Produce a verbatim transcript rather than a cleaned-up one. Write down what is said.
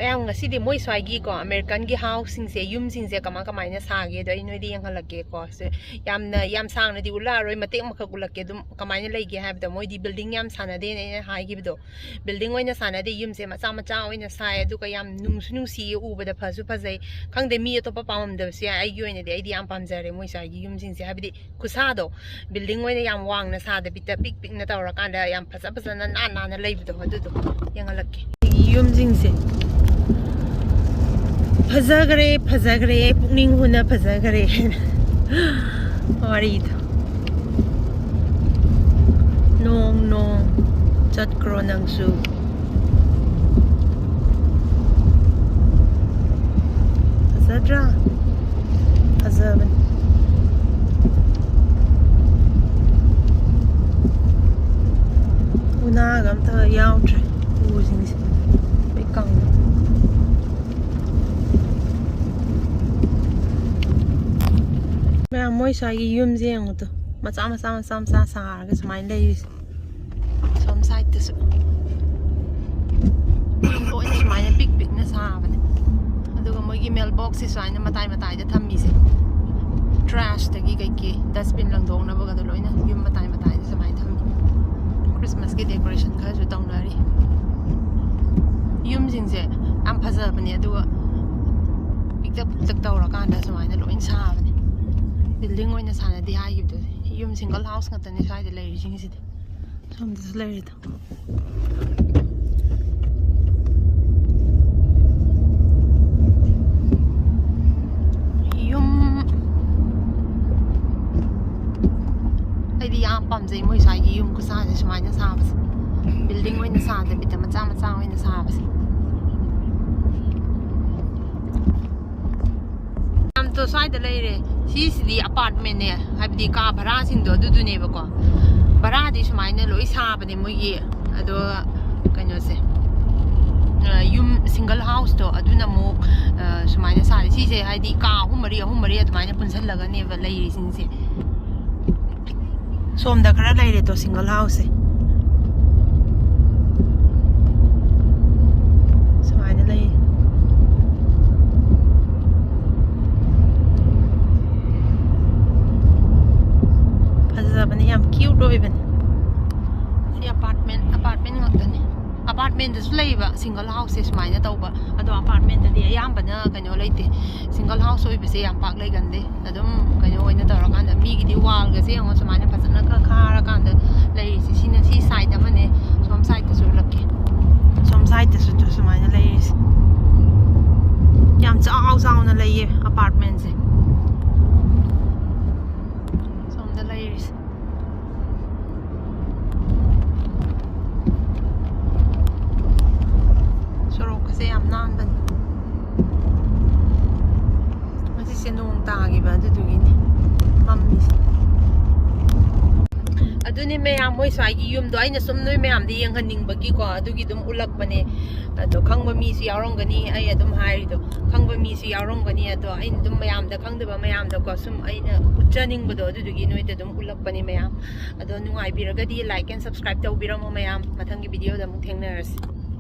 ꯃꯌꯥꯝ, ꯉꯁꯤꯗꯤ ꯃꯣꯏ ꯁ꯭ꯋꯥꯏꯒꯤꯀꯣ, ꯑꯃꯦꯔꯤꯀꯟꯒꯤ ꯍꯥꯎꯁꯁꯤꯡꯁꯦ, ꯌꯨꯝꯁꯤꯡꯁꯦ ꯀꯃꯥꯏ ꯀꯃꯥꯏꯅ ꯁꯥꯒꯦꯗꯣ ꯑꯩ ꯅꯣꯏꯗ ꯌꯦꯡꯍꯜꯂꯛꯀꯦꯀꯣ꯫ ꯁꯦ, ꯌꯥꯝꯅ, ꯌꯥꯝ ꯁꯥꯡꯅꯗꯤ ꯎꯠꯂꯛꯑꯔꯣꯏ, ꯃꯇꯦꯛ ꯑꯃꯈꯛ ꯎꯠꯂꯛꯀꯦ꯫ ꯑꯗꯨꯝ ꯀꯃꯥꯏꯅ ꯂꯩꯒꯦ ꯍꯥꯏꯕꯗ, ꯃꯣꯏꯗꯤ ꯕꯤꯜꯗꯤꯡ ꯌꯥꯝ ꯁꯥꯟꯅꯗꯦꯅ ꯑꯩꯅ ꯍꯥꯏꯈꯤꯕꯗꯣ, ꯕꯤꯜꯗꯤꯡ ꯑꯣꯏꯅ ꯁꯥꯟꯅꯗꯦ, ꯌꯨꯝꯁꯦ ꯃꯆꯥ ꯃꯆꯥ ꯑꯣꯏꯅ ꯁꯥꯏ꯫ ꯑꯗꯨꯒ ꯌꯥꯝ ꯅꯨꯡꯁꯨ ꯅꯨꯡꯁꯤꯌꯦ, ꯎꯕꯗ ꯐꯁꯨ ꯐꯖꯩ꯫ ꯈꯪꯗꯦ, ꯃꯤ ꯑꯇꯣꯞꯄ ꯄꯥꯝꯃꯝꯗꯕꯁꯨ ꯌꯥꯏ, ꯑꯩꯒꯤ ꯑꯣꯏꯅꯗꯤ ꯑꯩꯗꯤ ꯌꯥꯝ ꯄꯥꯝꯖꯔꯦ ꯃꯣꯏ ꯁ꯭ꯋꯥꯏꯒꯤ ꯌꯨꯝꯁꯤꯡꯁꯦ꯫ ꯍꯥꯏꯕꯗꯤ ꯈꯨꯁꯥꯗꯣ, ꯕꯤꯜꯗꯤꯡ ꯑꯣꯏꯅ ꯌꯥꯝ ꯋꯥꯡꯅ ꯁꯥꯗꯕꯤꯗ, ꯄꯤꯛ ꯄꯤꯛꯅ ꯇꯧꯔꯀꯥꯟꯗ ꯌꯥꯝ ꯐꯖ ꯐꯖꯅ ꯅꯥꯟ ꯅꯥꯟꯅ ꯂꯩꯕꯗꯣ, ꯑꯗꯨꯗꯣ ꯌꯦꯡꯍꯜꯂꯛꯀꯦ꯫ ꯌꯨꯝꯁꯤꯡꯁꯦ ꯐꯖꯈ꯭ꯔꯦ, ꯐꯖꯈ꯭ꯔꯦ, ꯄꯨꯛꯅꯤꯡ ꯍꯨꯅ ꯐꯖꯈ꯭ꯔꯦ꯫ ꯋꯥꯔꯤꯗꯣ꯫ ꯅꯣꯡ, ꯅꯣꯡ, ꯆꯠꯈ꯭ꯔꯣ ꯅꯪꯁꯨ꯫ ꯐꯖꯗ꯭ꯔꯥ? ꯐꯖꯕꯅꯤ꯫ ꯎꯅꯥꯒ ꯑꯝꯇ ꯌꯥꯎꯗ꯭ꯔꯦ꯫ ꯎꯁꯤꯡꯁꯦ ꯂꯣꯏ ꯀꯪꯉꯦ꯫ ꯃꯌꯥꯝ, ꯃꯣꯏ ꯁ꯭ꯋꯥꯏꯒꯤ ꯌꯨꯝꯁꯦ ꯌꯦꯡꯉꯨ ꯇꯨ꯫ ꯃꯆꯥ, ꯃꯆꯥ, ꯃꯆꯥ, ꯃꯆꯥ ꯁꯥꯔꯒ ꯁꯨꯃꯥꯏꯅ ꯂꯩꯔꯤꯁꯦ꯫ ꯁꯣꯝ ꯁꯥꯏꯠꯇꯁꯨ ꯂꯣꯏꯅ ꯁꯨꯃꯥꯏꯅ ꯄꯤꯛ ꯄꯤꯛꯅ ꯁꯥꯕꯅꯦ꯫ ꯑꯗꯨꯒ ꯃꯣꯏꯒꯤ ꯃꯦꯜ ꯕꯣꯛꯁꯁꯦ ꯁꯨꯃꯥꯏꯅ ꯃꯇꯥꯏ ꯃꯇꯥꯏꯗ ꯊꯝꯃꯤꯁꯦ, ꯇ꯭ꯔꯥꯁꯇꯒꯤ ꯀꯩꯀꯩ, ꯗꯁꯕꯤꯟ ꯂꯪꯊꯣꯛꯅꯕꯒꯗꯣ ꯂꯣꯏꯅ ꯌꯨꯝ ꯃꯇꯥꯏ ꯃꯇꯥꯏꯗ ꯁꯨꯃꯥꯏꯅ ꯊꯝꯃꯤ꯫ ꯈ꯭ꯔꯤꯁꯃꯥꯁꯀꯤ ꯗꯦꯀꯣꯔꯦꯁꯟ ꯈꯔꯁꯨ ꯇꯧꯅꯔꯤ꯫ ꯌꯨꯝꯁꯤꯡꯁꯦ ꯌꯥꯝ ꯐꯖꯕꯅꯦ, ꯑꯗꯨꯒ ꯄꯤꯛꯇꯛ ꯄꯤꯛꯇꯛ ꯇꯧꯔꯀꯥꯟꯗ ꯁꯨꯃꯥꯏꯅ ꯂꯣꯏ ꯁꯥꯕꯅꯦ꯫ ꯕꯤꯜꯗꯤꯡ ꯑꯣꯏꯅ ꯁꯥꯟꯅꯗꯦ ꯍꯥꯏꯈꯤꯕꯗꯨꯅꯦ꯫ ꯌꯨꯝ ꯁꯤꯡꯒꯜ ꯍꯥꯎꯁ ꯉꯥꯛꯇꯅꯦ ꯁ꯭ꯋꯥꯏꯗ ꯂꯩꯔꯤꯁꯤꯡꯁꯤꯗꯤ꯫ ꯁꯣꯝꯗꯁꯨ ꯂꯩꯔꯦꯗꯣ꯫ ꯌꯨꯝ, ꯑꯩꯗꯤ ꯌꯥꯝ ꯄꯥꯝꯖꯩ ꯃꯣꯏ ꯁ꯭ꯋꯥꯏꯒꯤ ꯌꯨꯝ ꯈꯨꯁꯥꯁꯦ, ꯁꯨꯃꯥꯏꯅ ꯁꯥꯕꯁꯦ꯫ ꯕꯤꯜꯗꯤꯡ ꯑꯣꯏꯅ ꯁꯥꯗꯕꯤꯗ ꯃꯆꯥ ꯃꯆꯥ ꯑꯣꯏꯅ ꯁꯥꯕꯁꯦ꯫ ꯌꯥꯝꯇꯣ ꯁ꯭ꯋꯥꯏꯗ ꯂꯩꯔꯦ꯫ ꯁꯤꯁꯤꯗꯤ ꯑꯄꯥꯔꯠꯃꯦꯟꯅꯦ, ꯍꯥꯏꯕꯗꯤ ꯀꯥ ꯚꯔꯥꯁꯤꯡꯗꯣ ꯑꯗꯨꯗꯨꯅꯦꯕꯀꯣ꯫ ꯚꯔꯥꯗꯤ ꯁꯨꯃꯥꯏꯅ ꯂꯣꯏ ꯁꯥꯕꯅꯦ ꯃꯣꯏꯒꯤ꯫ ꯑꯗꯣ ꯀꯩꯅꯣꯁꯦ, ꯑ, ꯌꯨꯝ ꯁꯤꯡꯒꯜ ꯍꯥꯎꯁꯇꯣ ꯑꯗꯨꯅ ꯑꯃꯨꯛ, ꯑ, ꯁꯨꯃꯥꯏꯅ ꯁꯥꯔꯦ꯫ ꯁꯤꯁꯦ ꯍꯥꯏꯗꯤ ꯀꯥ ꯑꯍꯨꯝ ꯃꯔꯤ, ꯑꯍꯨꯝ ꯃꯔꯤ ꯑꯗꯨꯃꯥꯏꯅ ꯄꯨꯟꯁꯜꯂꯒꯅꯦꯕ ꯂꯩꯔꯤꯁꯤꯡꯁꯦ꯫ ꯁꯣꯝꯗ ꯈꯔ ꯂꯩꯔꯦ ꯇꯣ, ꯁꯤꯡꯒꯜ ꯍꯥꯎꯁꯁꯦ꯫ ꯁꯨꯃꯥꯏꯅ ꯂꯩ꯫ ꯇꯧꯕ꯫ ꯑꯗꯣ ꯑꯄꯥꯔꯠꯃꯦꯟꯇꯗꯤ ꯑꯌꯥꯝꯕꯅ ꯀꯩꯅꯣ ꯂꯩꯇꯦ, ꯁꯤꯡꯒꯜ ꯍꯥꯎꯁ ꯑꯣꯏꯕꯁꯦ ꯌꯥꯝ ꯄꯥꯛ ꯂꯩꯒꯟꯗꯦ꯫ ꯑꯗꯨꯝ ꯀꯩꯅꯣ ꯑꯣꯏꯅ ꯇꯧꯔꯀꯥꯟꯗ ꯃꯤꯒꯤꯗꯤ ꯋꯥꯜꯒꯁꯦ ꯌꯦꯡꯉꯣ, ꯁꯨꯃꯥꯏꯅ ꯐꯖꯅꯒ ꯈꯥꯔꯀꯥꯟꯗ ꯂꯩꯔꯤꯁꯦ꯫ ꯁꯤꯅ ꯁꯤ ꯁꯥꯏꯠ ꯑꯃꯅꯦ, ꯁꯣꯝ ꯁꯥꯏꯠꯇꯁꯨ ꯎꯠꯂꯛꯀꯦ꯫ ꯁꯣꯝ ꯁꯥꯏꯠꯇꯁꯨ ꯁꯨꯃꯥꯏꯅ ꯂꯩꯔꯤꯁꯦ꯫ ꯌꯥꯝ ꯆꯥꯎ ꯆꯥꯎꯅ ꯂꯩꯌꯦ ꯑꯄꯥꯔꯠꯃꯦꯟꯁꯦ꯫ ꯁꯣꯝꯗ ꯂꯩꯔꯤꯁꯦ꯫ ꯁꯣꯔꯣꯛꯀꯁꯦ ꯌꯥꯝ ꯅꯥꯟꯕꯅꯤ꯫ ꯉꯁꯤꯁꯦ ꯅꯣꯡ ꯇꯥꯈꯤꯕ, ꯑꯗꯨꯗꯨꯒꯤꯅꯤ ꯃꯝꯃꯤꯁꯦ꯫ ꯑꯗꯨꯅꯤ ꯃꯌꯥꯝ, ꯃꯣꯏ ꯁ꯭ꯋꯥꯏꯒꯤ ꯌꯨꯝꯗꯣ ꯑꯩꯅ ꯁꯨꯝ ꯅꯣꯏ ꯃꯌꯥꯝꯗ ꯌꯦꯡꯍꯟꯅꯤꯡꯕꯒꯤ ꯀꯣ, ꯑꯗꯨꯒꯤ ꯑꯗꯨꯝ ꯎꯠꯂꯛꯄꯅꯦ꯫ ꯑꯗꯣ ꯈꯪꯕ ꯃꯤꯁꯨ ꯌꯥꯎꯔꯝꯒꯅꯤ, ꯑꯩ ꯑꯗꯨꯝ ꯍꯥꯏꯔꯤꯗꯣ ꯈꯪꯕ ꯃꯤꯁꯨ ꯌꯥꯎꯔꯝꯒꯅꯤ꯫ ꯑꯗꯣ ꯑꯩꯅ ꯑꯗꯨꯝ ꯃꯌꯥꯝꯗ ꯈꯪꯗꯕ ꯃꯌꯥꯝꯗꯀꯣ ꯁꯨꯝ ꯑꯩꯅ ꯎꯠꯆꯅꯤꯡꯕꯗꯣ, ꯑꯗꯨꯗꯨꯒꯤ ꯅꯣꯏꯗ ꯑꯗꯨꯝ ꯎꯠꯂꯛꯄꯅꯦ ꯃꯌꯥꯝ꯫ ꯑꯗꯣ ꯅꯨꯡꯉꯥꯏꯕꯤꯔꯒꯗꯤ like and subscribe ꯇꯧꯕꯤꯔꯝꯃꯣ ꯃꯌꯥꯝ꯫ ꯃꯊꯪꯒꯤ ꯚꯤꯗꯤꯑꯣꯗ ꯑꯃꯨꯛ ꯊꯦꯡꯅꯔꯁꯤ꯫